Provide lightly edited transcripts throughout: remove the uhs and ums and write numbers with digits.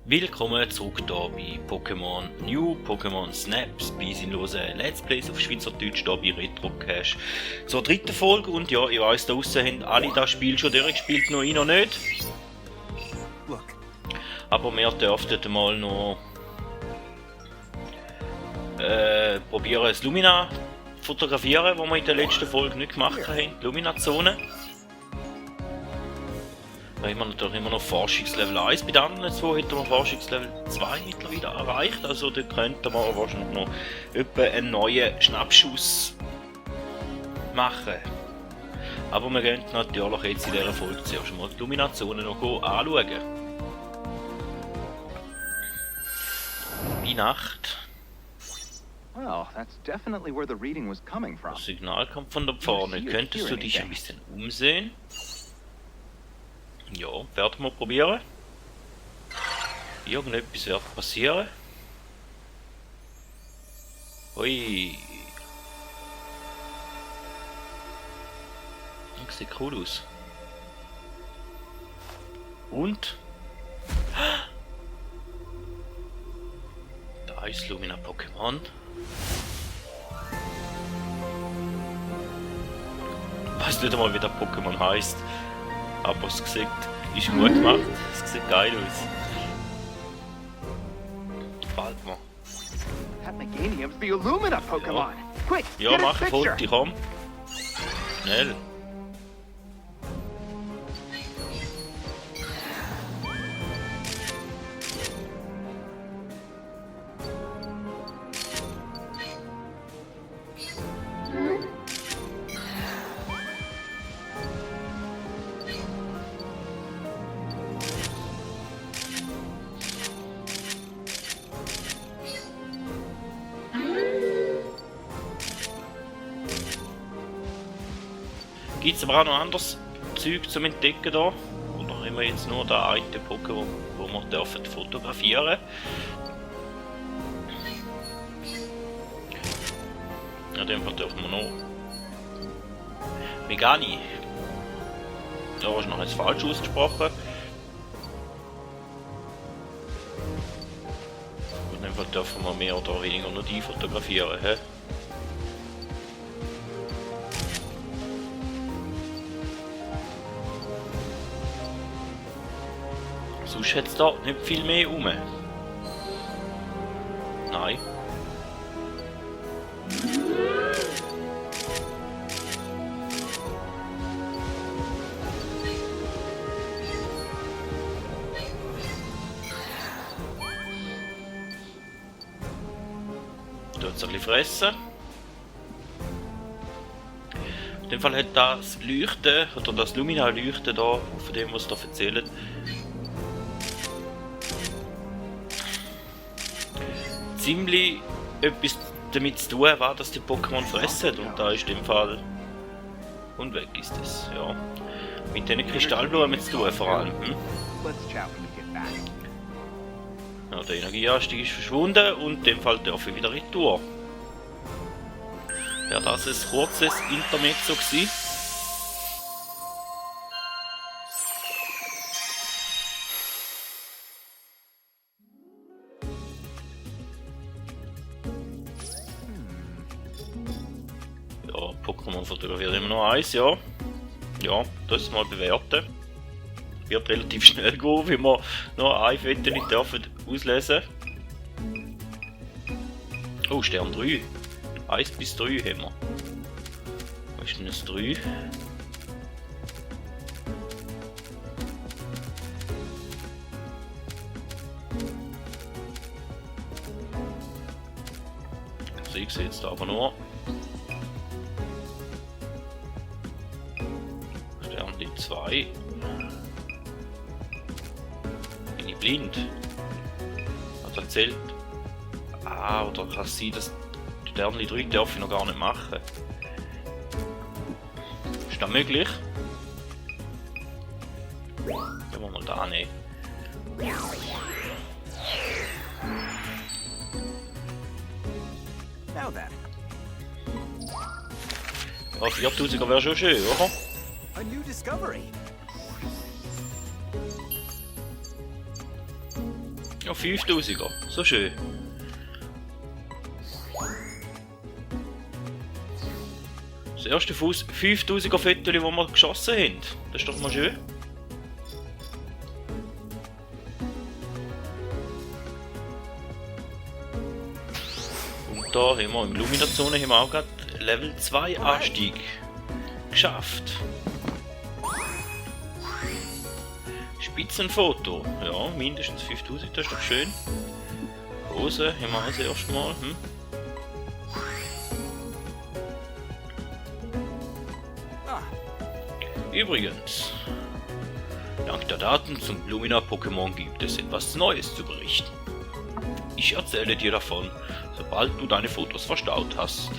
Willkommen zurück hier bei Pokémon New, Pokémon Snaps, bei sinnlosen Let's Plays auf Schweizerdeutsch hier bei Retrocache zur dritten Folge. Und ja, ich weiss, da draussen haben alle das Spiel schon durchgespielt, nur ich noch nicht. Aber wir dürften mal noch probieren, das Lumina fotografieren, was wir in der letzten Folge nicht gemacht haben, die Lumina-Zone. Da haben wir natürlich immer noch Forschungslevel 1, bei den anderen zwei hätten wir Forschungslevel 2 mittlerweile erreicht, also da könnten wir wahrscheinlich noch etwa einen neuen Schnappschuss machen. Aber wir gehen natürlich jetzt in dieser Folge zuerst mal die Luminazone noch anschauen. Bei Nacht. Well, that's definitely where the reading was coming from. Das Signal kommt von da vorne. Könntest du dich ein bisschen umsehen? Ja, werden wir probieren. Irgendetwas wird passieren. Ui. Das sieht cool aus. Und? Da ist Lumina Pokémon. Ich weiß nicht einmal, wie der Pokémon heißt. Aber es sieht, ist gut gemacht. Es sieht geil aus. Gefällt mir. That Meganium's the Illumina Pokémon. Quick, Ja, get a mach ein picture. Foto, komm. Schnell. Gibt es aber auch noch anderes Zeug zum Entdecken da? Oder haben wir jetzt nur den einen Pokémon, wo wir dürfen fotografieren? Ja, den dürfen wir noch. Megani. Da hast du noch jetzt falsch ausgesprochen. In dem Fall dürfen wir mehr oder weniger nur die fotografieren. He? Sonst hat es da nicht viel mehr rum. Nein. Tut es ein bisschen fressen. In dem Fall hat das Leuchten, oder das Lumina-Leuchten da, von dem was da erzählt, ziemlich etwas damit zu tun, was dass die Pokémon fressen, und da ist in dem Fall und weg ist es, ja. Mit den Kristallblumen zu tun vor allem. Let's chat when you get back. Ja, der Energieanstieg ist verschwunden und in dem Fall darf ich wieder retour. Wäre das ein kurzes Intermezzo gewesen? Ja, Pokémon fotografiert immer noch eins, ja. Ja, das mal bewerten. Wird relativ schnell gehen, wenn wir noch ein Foto nicht dürfen auslesen. Oh, Stern 3. 1 bis 3 haben wir. Was ist denn das 3? Also ich sehe jetzt aber nur Stern 2. Bin ich blind? Also erzählt. Ah, oder kann es sein, dass Sternli 3 darf ich noch gar nicht machen. Ist das möglich? Gehen wir mal da nehmen. Now then, Ja, 4000er wäre schon schön, oder? a new discovery. noch 5000er. So schön. Das erste 5000er Foto, das wir geschossen haben. Das ist doch mal schön. Und da haben wir im Lumina-Zone haben wir auch gerade Level 2 Anstieg geschafft. Spitzenfoto. Ja, mindestens 5000, das ist doch schön. Hose haben wir das erste Mal. Übrigens, dank der Daten zum Lumina-Pokémon gibt es etwas Neues zu berichten. Ich erzähle dir davon, sobald du deine Fotos verstaut hast.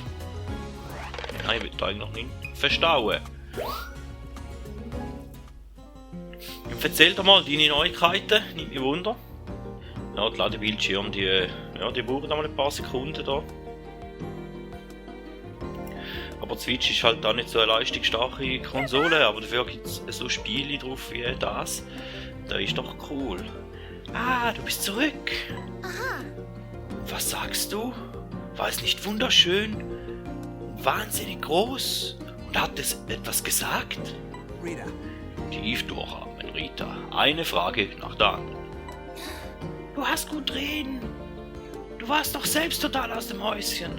Nein, ich will eigentlich noch nicht verstauen. Erzähl dir mal deine Neuigkeiten, nimmt mich Wunder. Ja, die Ladebildschirme, die brauchen einmal ein paar Sekunden da. Aber Switch ist halt da nicht so eine leistungsstarke Konsole, aber dafür gibt es so Spiele drauf wie das. Da ist doch cool. Ah, du bist zurück. Aha. Was sagst du? War es nicht wunderschön? Wahnsinnig groß? Und hat es etwas gesagt? Rita. Tief durchatmen, Rita. Eine Frage nach der anderen. Du hast gut reden. Du warst doch selbst total aus dem Häuschen.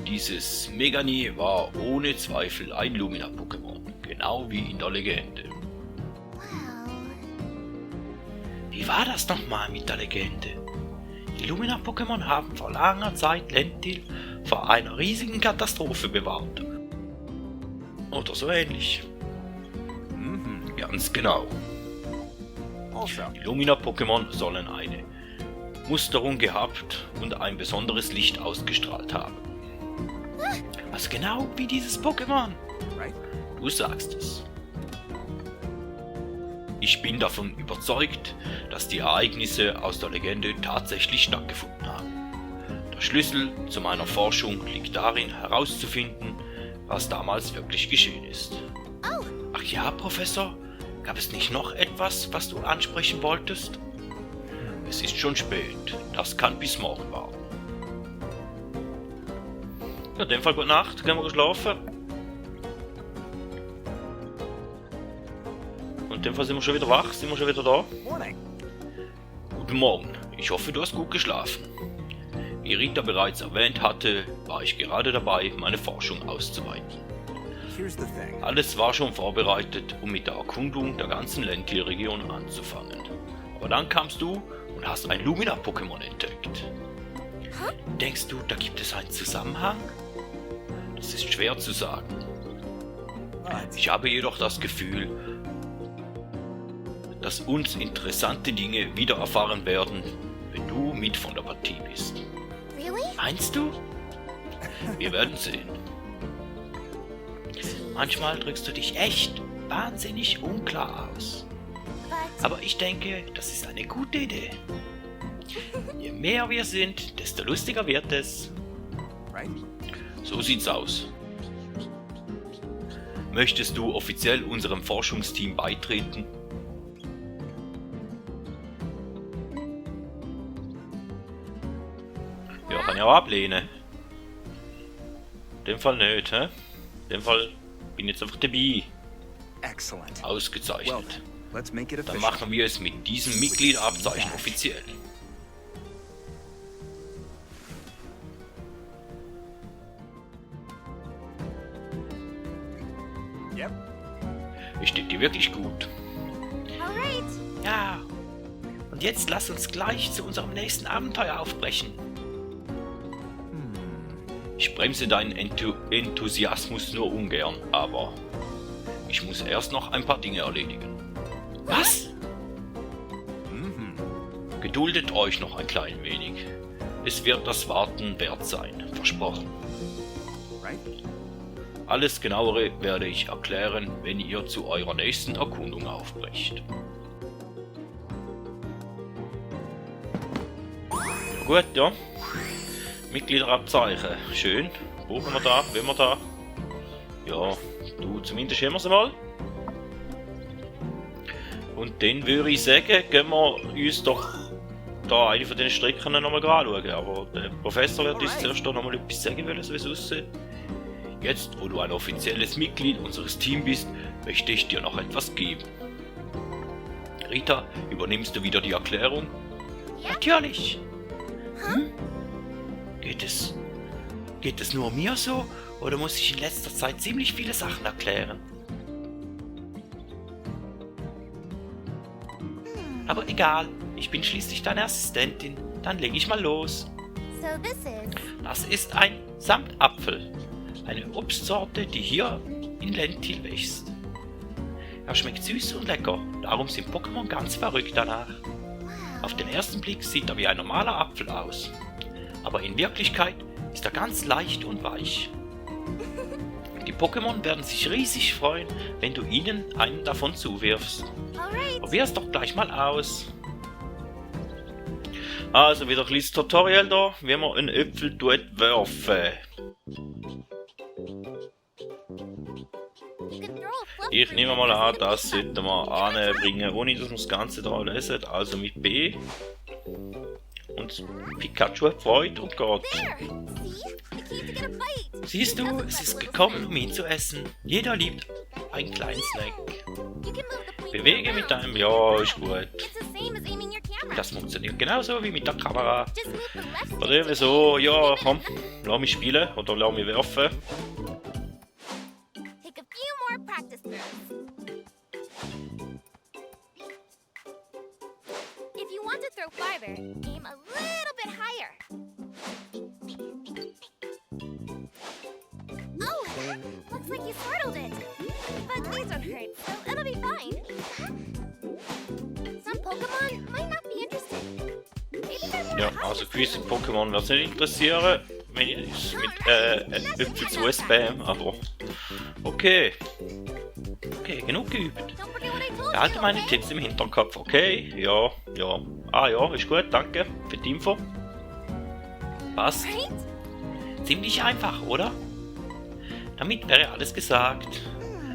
Dieses Megani war ohne Zweifel ein Lumina-Pokémon, genau wie in der Legende. Wow. Wie war das nochmal mit der Legende? Die Lumina-Pokémon haben vor langer Zeit Lentil vor einer riesigen Katastrophe bewahrt. Oder so ähnlich. Ganz genau. Also, Die Lumina-Pokémon sollen eine Musterung gehabt und ein besonderes Licht ausgestrahlt haben. Also genau wie dieses Pokémon. right? Du sagst es. Ich bin davon überzeugt, dass die Ereignisse aus der Legende tatsächlich stattgefunden haben. Der Schlüssel zu meiner Forschung liegt darin, herauszufinden, was damals wirklich geschehen ist. Oh, Ach ja, Professor? Gab es nicht noch etwas, was du ansprechen wolltest? Es ist schon spät. Das kann bis morgen warten. Ja, in dem Fall gute Nacht. Gehen wir geschlafen. Und in dem Fall sind wir schon wieder wach. Sind wir schon wieder da. Morning. Guten Morgen. Ich hoffe, du hast gut geschlafen. Wie Rita bereits erwähnt hatte, war ich gerade dabei, meine Forschung auszuweiten. Here's the thing. Alles war schon vorbereitet, um mit der Erkundung der ganzen Lentil-Region anzufangen. Aber dann kamst du und hast ein Lumina-Pokémon entdeckt. Denkst du, da gibt es einen Zusammenhang? Das ist schwer zu sagen. But Ich habe jedoch das Gefühl, dass uns interessante Dinge wieder erfahren werden, wenn du mit von der Partie bist. really? Meinst du? Wir werden sehen. Manchmal drückst du dich echt wahnsinnig unklar aus. But Aber ich denke, das ist eine gute Idee. Je mehr wir sind, desto lustiger wird es. right? So sieht's aus. Möchtest du offiziell unserem Forschungsteam beitreten? Ja, kann ich auch ablehnen. In dem Fall nicht, hä? In dem Fall bin ich jetzt einfach dabei. Excellent. Well, Ausgezeichnet. let's make it Dann official. machen wir es mit diesem Mitgliederabzeichen offiziell. Yep. Es steht dir wirklich gut. alright. Ja. Und jetzt lass uns gleich zu unserem nächsten Abenteuer aufbrechen. Ich bremse deinen Enthusiasmus nur ungern, aber ich muss erst noch ein paar Dinge erledigen. Was? Geduldet euch noch ein klein wenig. Es wird das Warten wert sein, versprochen. Right? Alles Genauere werde ich erklären, wenn ihr zu eurer nächsten Erkundung aufbrecht. Ja, gut, ja. Mitgliederabzeichen. Schön. Brauchen wir da? Wollen wir da? Ja, du, zumindest haben wir sie mal. Und dann würde ich sagen, gehen wir uns doch da eine von den Strecken nochmal anschauen. Aber der Professor wird uns zuerst nochmal etwas sagen wollen, so wie es aussieht. Jetzt, wo du ein offizielles Mitglied unseres Teams bist, möchte ich dir noch etwas geben. Rita, übernimmst du wieder die Erklärung? Ja. Natürlich. Geht es nur mir so, oder muss ich in letzter Zeit ziemlich viele Sachen erklären? Aber egal, ich bin schließlich deine Assistentin. Dann lege ich mal los. So this is. Das ist ein Samtapfel. Eine Obstsorte, die hier in Lentil wächst. Er schmeckt süß und lecker, darum sind Pokémon ganz verrückt danach. Auf den ersten Blick sieht er wie ein normaler Apfel aus. Aber in Wirklichkeit ist er ganz leicht und weich. Die Pokémon werden sich riesig freuen, wenn du ihnen einen davon zuwirfst. Alright. Probier es doch gleich mal aus. Also wieder ein kleines Tutorial da, wie man einen Äpfel werfen. You can throw a flip Ich fruit nehme mal and an, it's das gonna be sollten wir anbringen, ohne dass wir das Ganze da lesen. Also mit B. Und Pikachu hat Freude und geht. there. See? The key to get a bite. Siehst du, es ist gekommen, um ihn zu essen. Jeder liebt einen kleinen Snack. You can move the pointer Bewege mit around. deinem... Ja, ist gut. It's the same as aiming your camera. Das funktioniert genauso wie mit der Kamera. Just move the left stick Oder irgendwie so, ja, komm, lass mich spielen oder lass mich werfen. Take a few more practice throws. If you want to throw farther, aim a little bit higher. Oh, looks like you startled it. But these don't hurt, so it'll be fine. Some Pokemon might not be interested. Maybe they're more Ja, also gewisse Pokémon wird es nicht interessieren, wenn ich es mit Äpfel zu spam, aber okay. Okay, genug geübt. Don't forget what I told Behalte you, meine okay? Tipps im Hinterkopf, okay? Ja, ja. Ah ja, ist gut, danke für die Info. Passt. Right? Ziemlich einfach, oder? Damit wäre alles gesagt.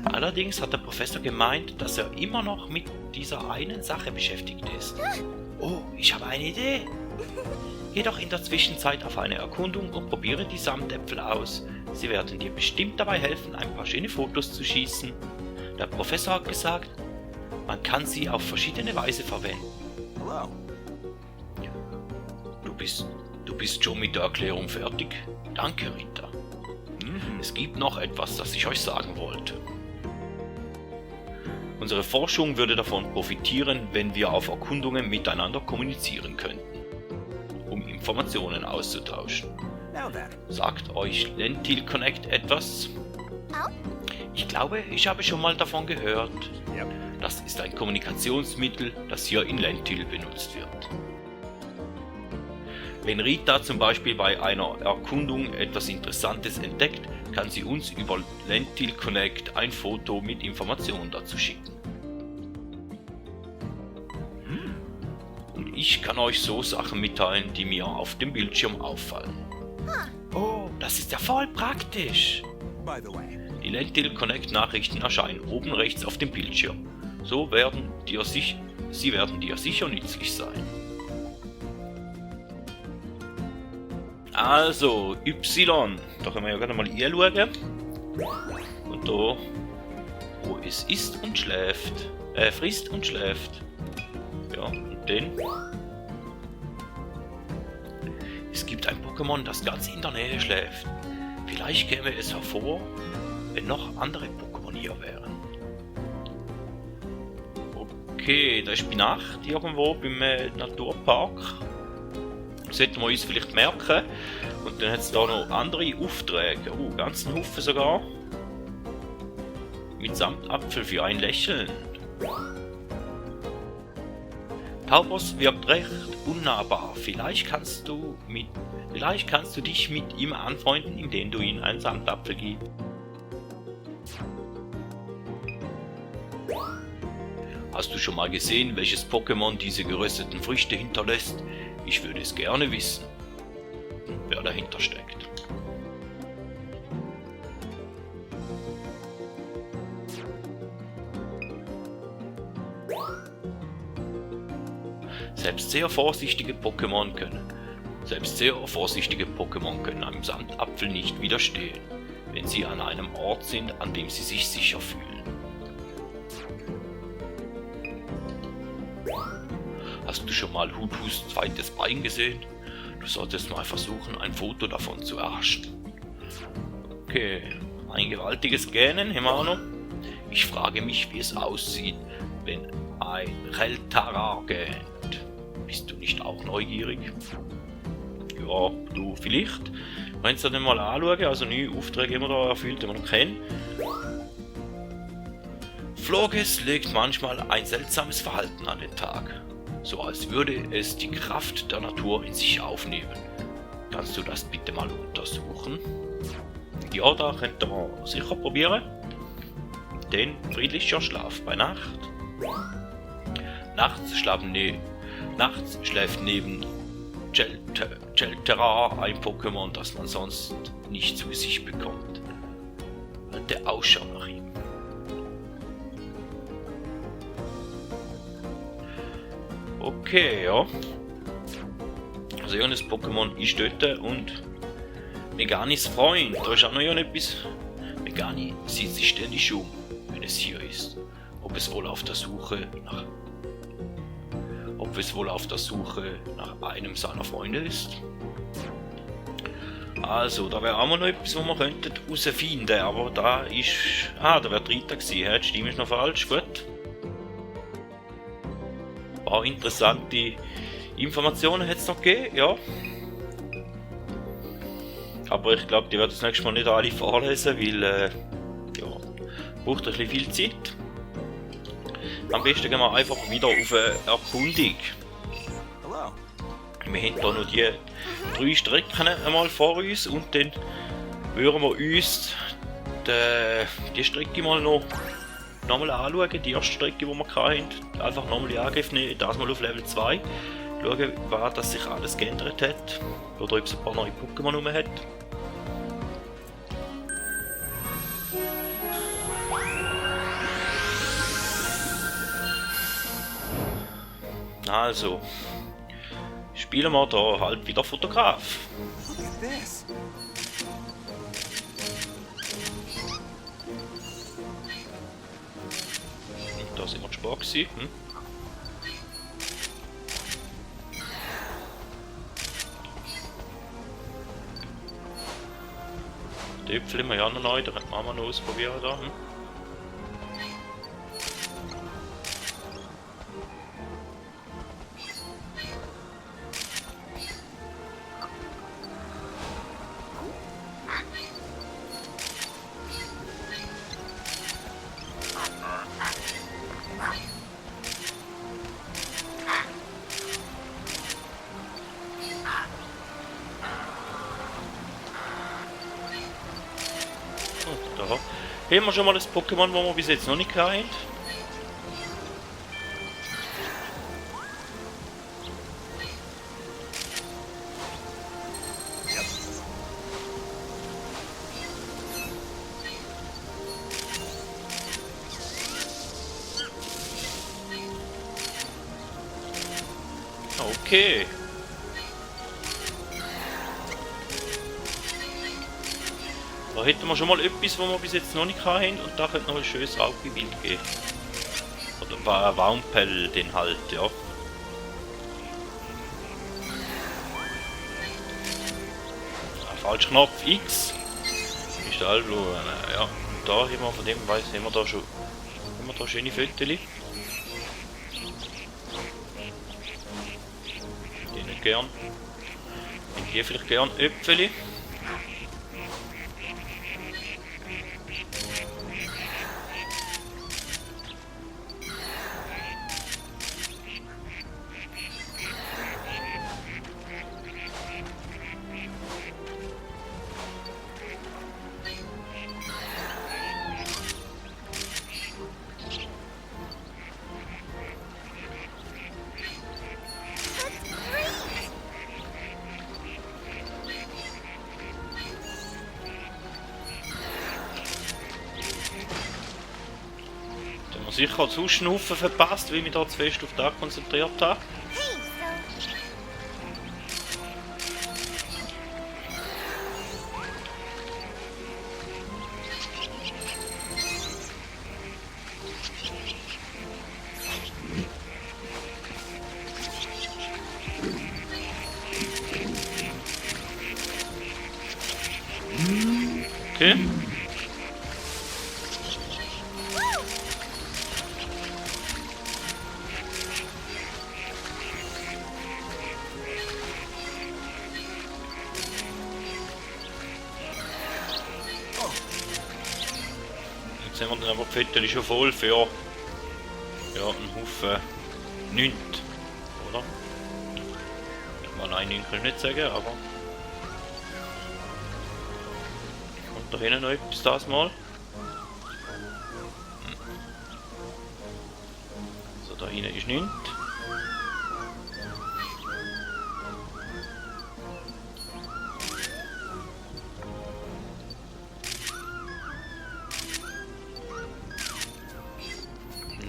Allerdings hat der Professor gemeint, dass er immer noch mit dieser einen Sache beschäftigt ist. Oh, ich habe eine Idee. Geh doch in der Zwischenzeit auf eine Erkundung und probiere die Samtäpfel aus. Sie werden dir bestimmt dabei helfen, ein paar schöne Fotos zu schießen. Der Professor hat gesagt, man kann sie auf verschiedene Weise verwenden. Hello. Du bist schon mit der Erklärung fertig? Danke, Rita. Es gibt noch etwas, das ich euch sagen wollte. Unsere Forschung würde davon profitieren, wenn wir auf Erkundungen miteinander kommunizieren könnten, um Informationen auszutauschen. Now then. Sagt euch Lentil Connect etwas? Oh, Ich glaube, ich habe schon mal davon gehört. Yep. Das ist ein Kommunikationsmittel, das hier in Lentil benutzt wird. Wenn Rita zum Beispiel bei einer Erkundung etwas Interessantes entdeckt, kann sie uns über Lentil Connect ein Foto mit Informationen dazu schicken. Und ich kann euch so Sachen mitteilen, die mir auf dem Bildschirm auffallen. Oh, das ist ja voll praktisch! By the way, Die Lentil Connect Nachrichten erscheinen oben rechts auf dem Bildschirm. So werden sie werden dir sicher nützlich sein. Also, Y. Da können wir ja gerade mal hinschauen. Und da, wo es isst und schläft. Frisst und schläft. Ja, und dann. Es gibt ein Pokémon, das ganz in der Nähe schläft. Vielleicht käme es hervor, wenn noch andere Pokémon hier wären. Okay, da ist bei Nacht irgendwo beim Naturpark. Sollten wir uns vielleicht merken. Und dann hat es da noch andere Aufträge. Ganz einen Haufen sogar. Mit Samtapfel für ein Lächeln. Taubos wirkt recht unnahbar. Vielleicht kannst du dich mit ihm anfreunden, indem du ihm einen Samtapfel gibst. Hast du schon mal gesehen, welches Pokémon diese gerösteten Früchte hinterlässt? Ich würde es gerne wissen, wer dahinter steckt. Selbst sehr vorsichtige Pokémon können einem Sandapfel nicht widerstehen, wenn sie an einem Ort sind, an dem sie sich sicher fühlen. Hast du schon mal Hutus zweites Bein gesehen? Du solltest mal versuchen, ein Foto davon zu erhaschen. Okay, ein gewaltiges Gähnen haben wir auch noch. Ich frage mich, wie es aussieht, wenn ein Reltara gähnt. Bist du nicht auch neugierig? Ja, du vielleicht. Wenn du dann mal anschauen, also neue Aufträge immer da erfüllt, die wir noch kennen. Florges legt manchmal ein seltsames Verhalten an den Tag. So als würde es die Kraft der Natur in sich aufnehmen. Kannst du das bitte mal untersuchen? Ja, da könnt ihr sicher probieren. Denn friedlicher Schlaf bei Nacht. Nachts schläft neben Jeltera ein Pokémon, das man sonst nicht zu Gesicht bekommt. Halte Ausschau nach ihm. Okay, ja. Also irgendein Pokémon ist dort und Meganis Freund, da ist auch noch etwas. Megani sieht sich ständig um, wenn es hier ist. Ob es wohl auf der Suche nach einem seiner Freunde ist. Also, da wäre auch mal noch etwas, was wir könnten herausfinden, aber da ist... Ah, da wäre Rita gewesen, ja, die Stimme ist noch falsch, gut. Ein paar interessante Informationen hat es noch gegeben, ja. Aber ich glaube, die werde das nächste Mal nicht alle vorlesen, weil, ja, braucht ein bisschen viel Zeit. Am besten gehen wir einfach wieder auf eine Erkundung. Hello. Wir haben hier noch die 3 Strecken einmal vor uns und dann würden wir uns die Strecke mal noch nochmal anschauen, die erste Strecke, die wir hatten. Einfach nochmal in Angriff nehmen, das mal auf Level 2. Schauen, was das sich alles geändert hat. Oder ob es ein paar neue Pokémon rum hat. Also, spielen wir da halt wieder Fotograf. Look at this. Da sind wir gespannt gewesen. Die Äpfel haben wir ja noch neu, da können wir noch ausprobieren da. Da haben wir schon mal das Pokémon, das wir bis jetzt noch nicht hatten. Okay. Da hätten wir schon mal etwas, was wir bis jetzt noch nicht hatten, und da könnte noch ein schönes Raubgebiet geben. Oder ein Waumpel, den halt, ja. Falsch Knopf X. Kristallblumen, ja. Und da haben wir von dem Weiß haben wir da schon schöne Fötterchen. Die nicht gern. Und hier vielleicht gern Äpfel. sicher zu Schnaufen verpasst, weil ich mich da zu fest auf das konzentriert habe. Hey, so Okay. Jetzt haben wir dann aber die Viertel schon voll für ja, einen Haufen nichts, oder? Mal nein, nichts kann ich nicht sagen, aber... Kommt da hinten noch etwas das mal? Also da hinten ist nichts.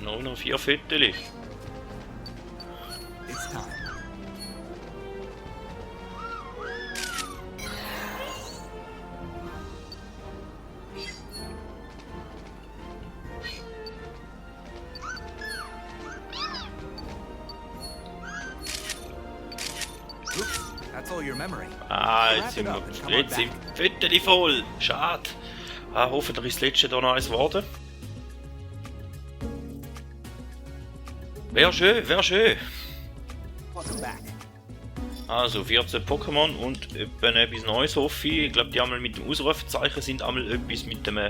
Nur noch 4 Viertel. It's time. Oops, that's all your memory. Ah, jetzt sind Viertel voll. Schade. Ah, hoffentlich ist das letzte da noch eins geworden. Wäre schön, wäre schön. Welcome back. Also 14 Pokémon und etwas Neues hoffe ich. Ich glaube, die einmal mit dem Ausrufezeichen sind einmal etwas mit dem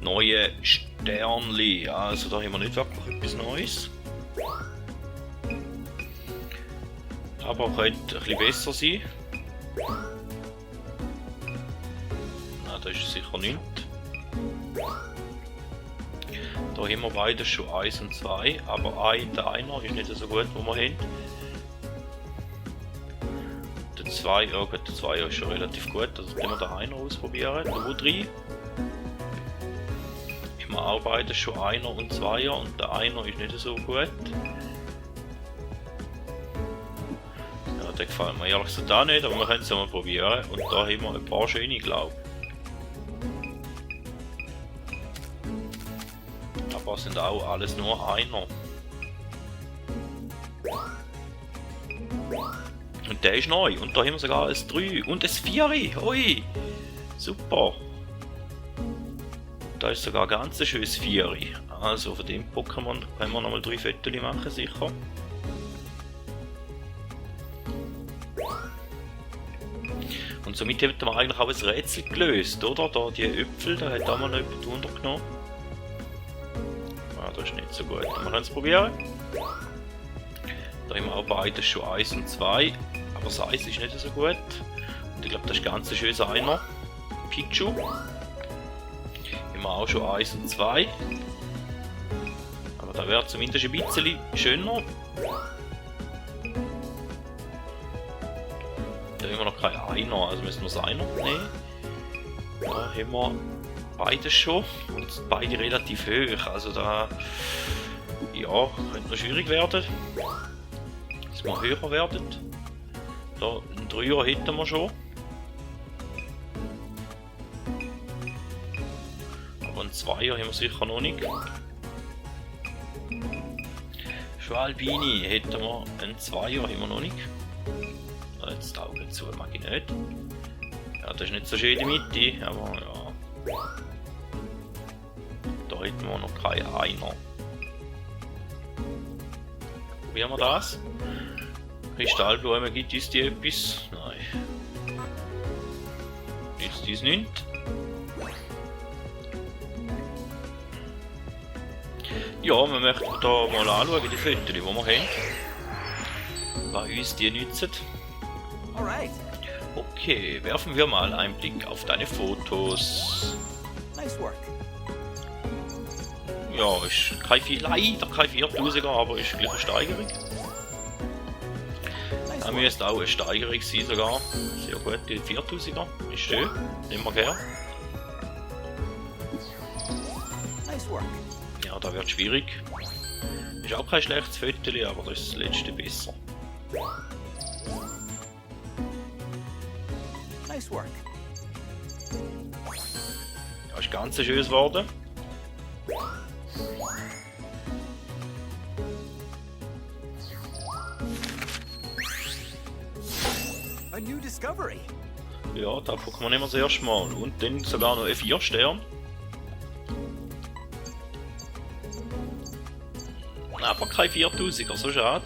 neuen Sternli. Also da haben wir nicht wirklich etwas Neues. Aber könnte ein bisschen besser sein. Na, das ist sicher nicht. Da haben wir beide schon 1 und 2, aber der einer ist nicht so gut, wo wir haben. Der 2, ja gut, der 2 ist schon relativ gut, also können wir den einer ausprobieren. Der Woodri. Haben wir auch beide schon 1er und 2er und der einer ist nicht so gut. Ja, der gefällt mir ehrlich gesagt auch nicht, aber wir können es ja mal probieren. Und da haben wir ein paar schöne, glaube ich. Aber sind auch alles nur einer. Und der ist neu. Und da haben wir sogar ein 3 und ein 4. Ui! Super! Da ist sogar ganz ein schönes 4. Also von dem Pokémon können wir nochmal 3 Fotos machen, sicher. Und somit hätten wir eigentlich auch ein Rätsel gelöst, oder? Da die Äpfel, da hat auch mal noch jemand untergenommen. Ah, das ist nicht so gut. Wir können es probieren. Da haben wir auch beides schon 1 und 2. Aber das 1 ist nicht so gut. Und ich glaube, das ist ganz ein schönes einer. Pichu. Haben wir auch schon 1 und 2. Aber da wäre zumindest ein bisschen schöner. Da haben wir noch kein Einer, also müssen wir das Einer nehmen. Da haben wir beides schon und beide relativ hoch, also da ja, könnte noch schwierig werden, dass wir höher werden. Da einen 3er hätten wir schon, aber einen 2er haben wir sicher noch nicht. Schwalbini hätten wir einen 2er, haben wir noch nicht. Jetzt die Augen zu, mag ich nicht. Ja, das ist nicht so schön in der Mitte, aber ja. Da hätten wir noch keinen Einer. Probieren wir das. Kristallblume, gibt es die etwas? Nein. Ist dies nicht? Ja, wir möchten da mal anschauen, die Fotos, die wir haben. Was uns die nützen. Alright. Okay, werfen wir mal einen Blick auf deine Fotos. Nice work. Ja, ist leider kein 4000er, aber ist gleich eine Steigerung. Nice Da work. müsste auch eine Steigerung sein sogar. Sehr gut, die 4000er. Ist schön, nehmen wir gern. Nice work. Ja, da wird schwierig. Ist auch kein schlechtes Foto, aber das ist das letzte besser. Nice work. Das ist ganz schön geworden. A new discovery. Ja, da Pokémon nehmen wir das erste Mal. Und dann sogar noch ein 4-Stern. Aber kein 4000er, so schade.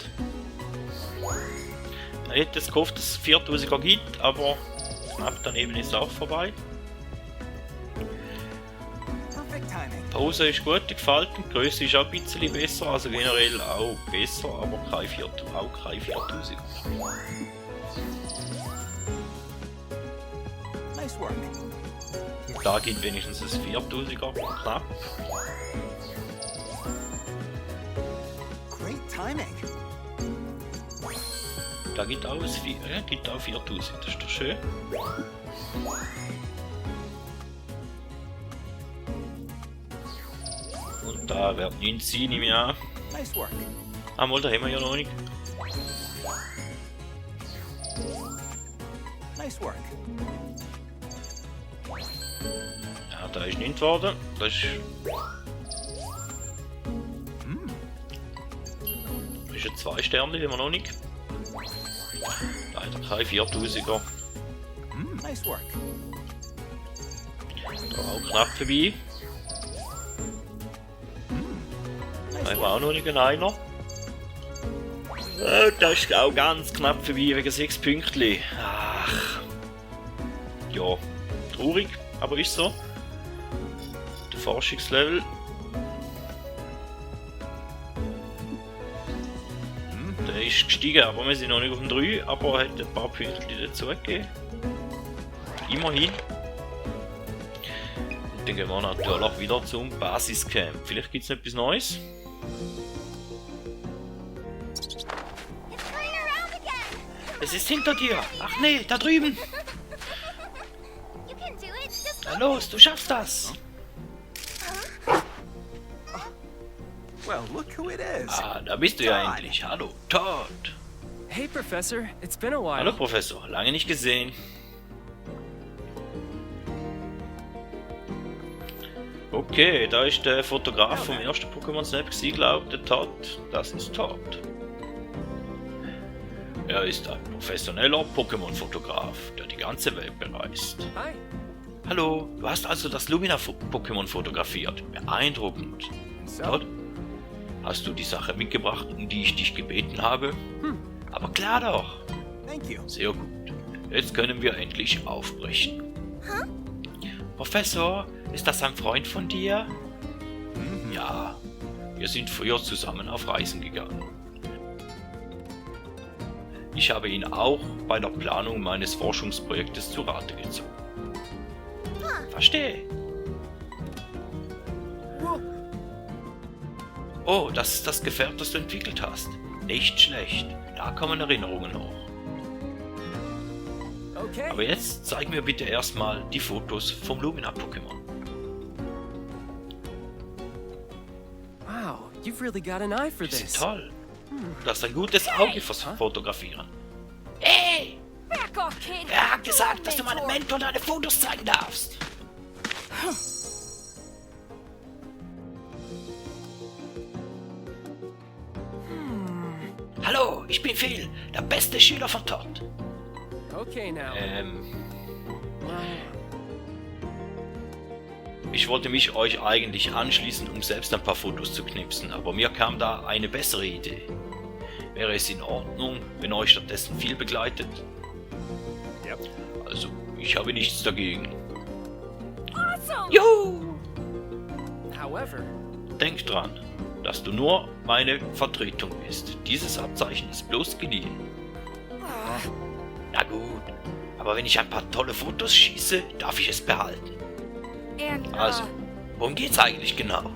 Ich hätte es gehofft, dass es 4000er gibt, aber knapp daneben ist es auch vorbei. Perfect timing. Die Hose ist gut gefalten, die Größe ist auch ein bisschen besser, also generell auch besser, aber kein 4000er. Nice work. Und da gibt wenigstens ein 4000er knapp. Great timing. Da gibt auch, gibt auch 4000, das ist doch schön. Und da wird 90, nehme ich an. Nice work. Einmal, da haben wir ja noch nicht. Nice work. Ja, da ist nicht geworden. Das ist. Das ist ein 2 Sterne, haben wir noch nicht. Leider kein 4000er. Nice work. Da auch knapp vorbei. Da haben wir auch noch nicht einen Einer. Das ist auch ganz knapp vorbei wegen 6 Pünktchen. Ach. Ja, traurig, aber ist so. Der Forschungslevel. Der ist gestiegen, aber wir sind noch nicht auf dem 3, aber er hat ein paar Pünktchen dazu gegeben. Immerhin. Und dann gehen wir natürlich wieder zum Basiscamp. Vielleicht gibt es noch etwas Neues. It's coming around again. Es ist hinter dir! Ach nee, da drüben! You can do it. Just Na los, du schaffst das! Well, look who it is. Ah, da bist du ja endlich. Hallo, Todd! Hey, Professor. It's been a while. Hallo Professor, lange nicht gesehen. Okay, da ist der Fotograf vom ersten Pokémon Snap gewesen, glaube ich, der Todd. Das ist Todd. Er ist ein professioneller Pokémon-Fotograf, der die ganze Welt bereist. Hi. Hallo, du hast also das Lumina-Pokémon fotografiert. Beeindruckend. So, Todd, hast du die Sache mitgebracht, um die ich dich gebeten habe? Aber klar doch. thank you. Sehr gut. Jetzt können wir endlich aufbrechen. Professor, ist das ein Freund von dir? Ja, wir sind früher zusammen auf Reisen gegangen. Ich habe ihn auch bei der Planung meines Forschungsprojektes zu Rate gezogen. Verstehe. Oh, das ist das Gefährt, das du entwickelt hast. Nicht schlecht. Da kommen Erinnerungen hoch. Okay. Aber jetzt zeig mir bitte erstmal die Fotos vom Lumina-Pokémon. Wow, you've really got an eye for Die sind this. toll. Du hast ein gutes Auge fürs Fotografieren. Hey! back off, kid. Er hat gesagt, dass du meinem Mentor deine Fotos zeigen darfst. Hallo, ich bin Phil, der beste Schüler von Todd. Okay now. Wow. Ich wollte mich euch eigentlich anschließen, um selbst ein paar Fotos zu knipsen, aber mir kam da eine bessere Idee. Wäre es in Ordnung, wenn euch stattdessen Phil begleitet? Yep. Also, ich habe nichts dagegen. Awesome. Juhu! However, Denk dran, dass du nur meine Vertretung bist. Dieses Abzeichen ist bloß geliehen. Na gut, aber wenn ich ein paar tolle Fotos schieße, darf ich es behalten. And Also, worum geht's eigentlich genau?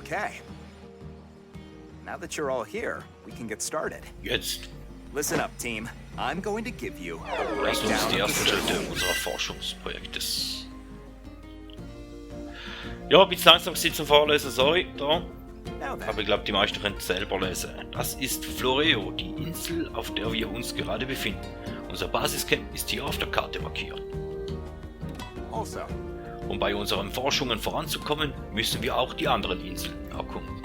Okay. Now that you're all here, we can get started. Jetzt. Listen up, team. I'm going to give you a Lass uns die breakdown of ersten the Schritte unseres Forschungsprojektes. Ja, ein bisschen langsam zum Vorlesen, sorry, da. Now then, Aber ich glaube, die meisten können es selber lesen. Das ist Floreo, die Insel, auf der wir uns gerade befinden. Unser Basiscamp ist hier auf der Karte markiert. also, Um bei unseren Forschungen voranzukommen, müssen wir auch die anderen Inseln erkunden.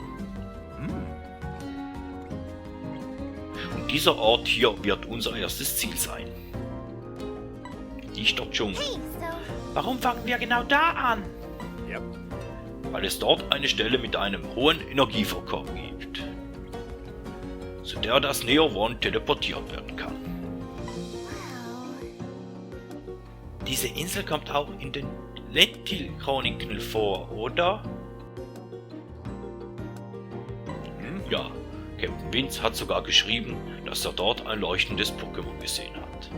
Und dieser Ort hier wird unser erstes Ziel sein. Dichter Dschungel. Hey, so Warum fangen wir genau da an? yep. Weil es dort eine Stelle mit einem hohen Energievorkommen gibt, zu der das Neo One teleportiert werden kann. Diese Insel kommt auch in den Lentil-Chroniken vor, oder? Ja, Captain Vince hat sogar geschrieben, dass er dort ein leuchtendes Pokémon gesehen hat.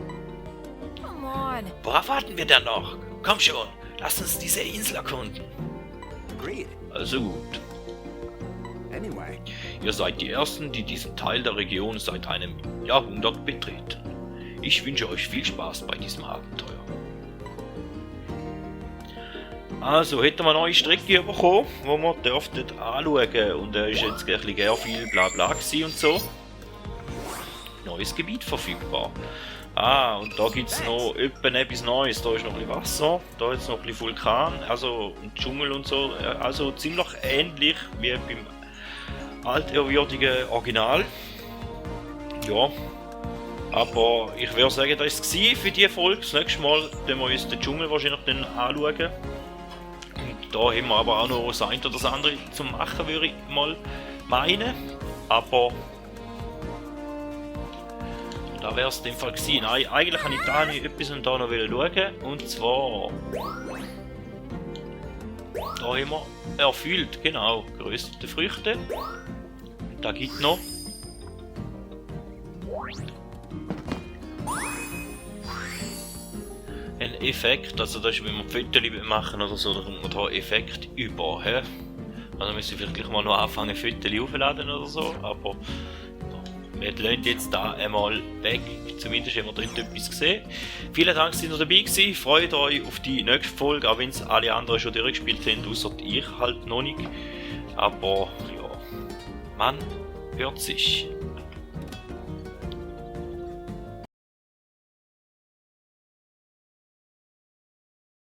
come on. Worauf warten wir denn noch? Komm schon, lass uns diese Insel erkunden. Agreed. Also gut. Anyway, Ihr seid die Ersten, die diesen Teil der Region seit einem Jahrhundert betreten. Ich wünsche euch viel Spaß bei diesem Abenteuer. Also, hätten wir eine neue Strecke bekommen, die wir dürften anschauen. Und da ist jetzt ein bisschen sehr viel Blabla gewesen und so. Neues Gebiet verfügbar. Ah, und da gibt es noch etwas Neues. Da ist noch ein bisschen Wasser, da ist noch ein bisschen Vulkan, also ein Dschungel und so. Also ziemlich ähnlich wie beim altehrwürdigen Original. Ja, aber ich würde sagen, das war es für diese Folge. Das nächste Mal werden wir uns den Dschungel wahrscheinlich dann anschauen. Und da haben wir aber auch noch das eine oder das andere zu machen, würde ich mal meinen. Aber da wäre es in dem Fall gewesen. Nein, eigentlich habe ich da nicht etwas und da noch schauen. Und zwar da haben wir erfüllt, genau, geröstete Früchte. Und da gibt noch ein Effekt, also das ist, wenn wir Fotos machen oder so, dann kommt man da Effekt über. He? Also müssen wir vielleicht gleich mal noch anfangen, Fotos aufzuladen oder so, aber wir lassen jetzt da einmal weg, zumindest haben wir drin etwas gesehen. Vielen Dank, dass ihr noch dabei gewesen. Freut euch auf die nächste Folge, auch wenn es alle anderen schon durchgespielt haben, außer ich halt noch nicht. Aber ja, man hört sich.